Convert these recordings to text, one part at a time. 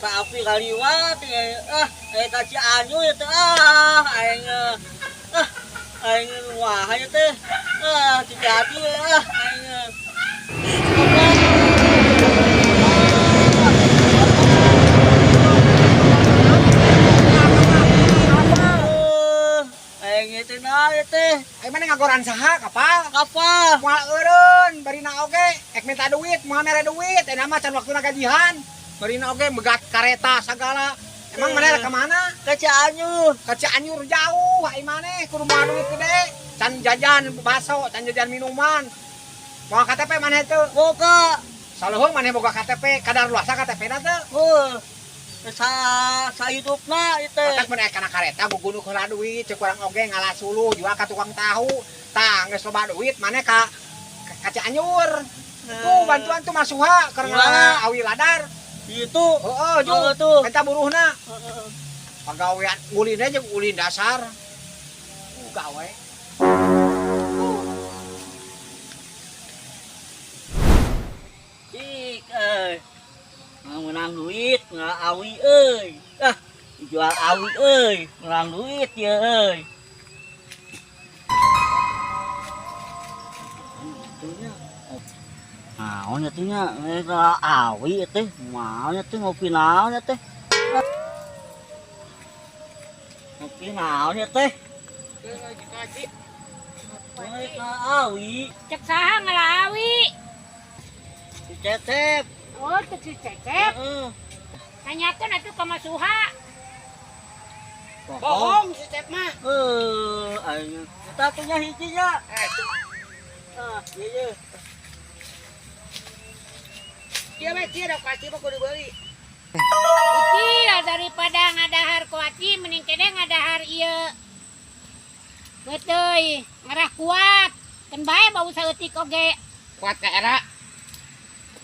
Kereta api kaliwat ah ka Cianjur teh ah aing ah aing wah ieu teh ah jadi ah aing. Aing teh na teh. Aing mana ngagoran saha kapal? Kapal. Moal eureun barina oge ek minta duit, moal mere duit, eta mah can waktuna gajihan. Barina oge megat kareta sagala. Emang mana ka mana? Ka Cianjur. Ka Cianjur jauh, ai maneh kudu moal duit gede. Can jajan bakso, can jajan minuman. Moal KTP maneh teu? Boga. Saluhung maneh boga KTP, kadar luasa KTP-na teu? Heuh. Sa hidupna ieu teh. Otak mun aya kana kareta gugunuk heula duit, ceuk urang oge ngalah suluh jual ka tukang tahu. Tah geus loba duit maneh ka Cianjur. Tuh bantuan tuh Masuha keur ngala awi ladar. Itu. Heeh, ju. Tuh. Eta buruhna. Pagawean ulinna jeung ulin dasar. Gawe. Cik euy. Menang duit, nggak awi euy. Ah, jual awi euy, menang duit ya euy. Naon nya teh nya, awi teh, naon nya teh ngopi naon nya teh. Ngopi naon nya teh. Awi. Cek saha ngala awi? Si Cecep. Oh, cek si Cecep. Heeh. Tanyakeun atuh ka Masuha. Bohong si Cecep mah. Heuh, aing. Eta teh nya hiji nya. Ah, ieu. Dia mah cia da kaci mah kudu beuli. Ucil daripada ngadahar kuaci mending kene ngadahar ieu. Beuteuy, ngarah kuat. Keun bae bau saeutik oge. Kuat ka era.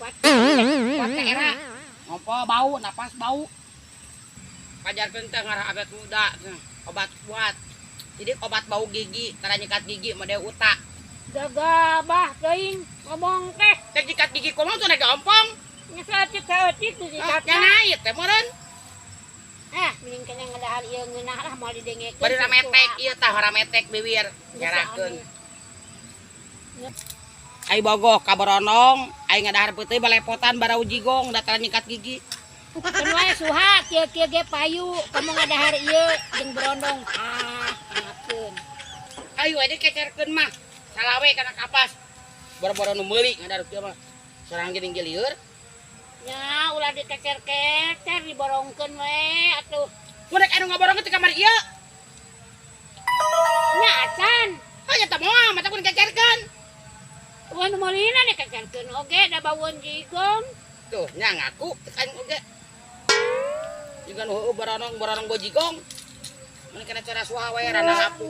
Kuat. Kuat ka era. Ngompo bau, napas bau. Pajarkeun teh ngarah awet muda, obat kuat. Jadi obat bau gigi, tara nyikat gigi mah deui utak. Gagabah teuing ngomong teh. Teh nyikat gigi kumaha tuh naik ompong. Nya saeutik-saeutik disikatna. Nya naik teh meureun. Ah, mending kene ngadahar ieu ngeunah lah moal didengekeun. Bari rametek ieu tah rametek bibir nyarakeun. Ai bogoh ka boronong, ai ngadahar peuteui balepotan barau jigong da tara nyikat gigi. Keun wae Suha kieu-kieu ge payu, kamu ngadahar ieu jeung berondong. Ah, ngakeun. Ayo we dikecerkeun mah. Salawe kana kapas. Boro-boro nu meuli ngadahar kieu mah. Sorang geuning lieur. Nya ulah dikecer-kecer diborongkeun we atuh. Mun rek anu ngaborongkeun teh kamari ieu. Nya acan. Ah nya teh moal mata kun kecerkeun. Wah nu meulina dikecerkeun oge da baueun jigong. Tuh nya ngaku teh aing oge. Juga nu heueuh boronong bojigong. Mun kana cara suha we rada ngaku.